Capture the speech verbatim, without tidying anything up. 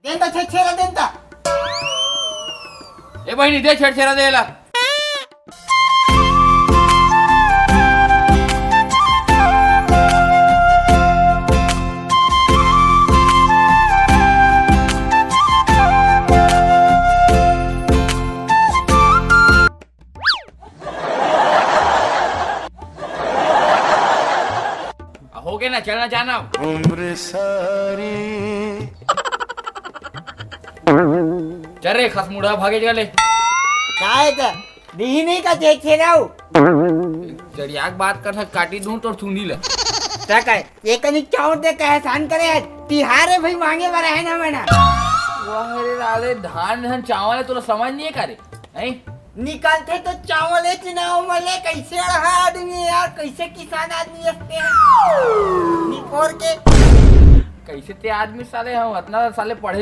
देन त छेरछेरा देन त। ए बहिनी, दे छेरछेरा दे ला। हो गया ना, चलना जाना। उम्र सारी। चल रे खसमुड़ा, भागे चले। काय त दीही नहीं का छेरछेरा? चढ़िया के बात कर, काटी दूं तो सुनी ले। त काय, ये कनी चाउर दे के एहसान करे है। तिहार है भाई, मांगे बर है ना मना। वाह रे लाले, धान धान चावल है, तोला समझ नहीं है का रे? नहीं? निकलथे तो चावल है चुनाव मले, कैसे अड़हा आदमी है यार, कैसे किसान आदमी हंसते हैं? निपोर के। कैसे ते आदमी साले, हम इतना साले पढ़े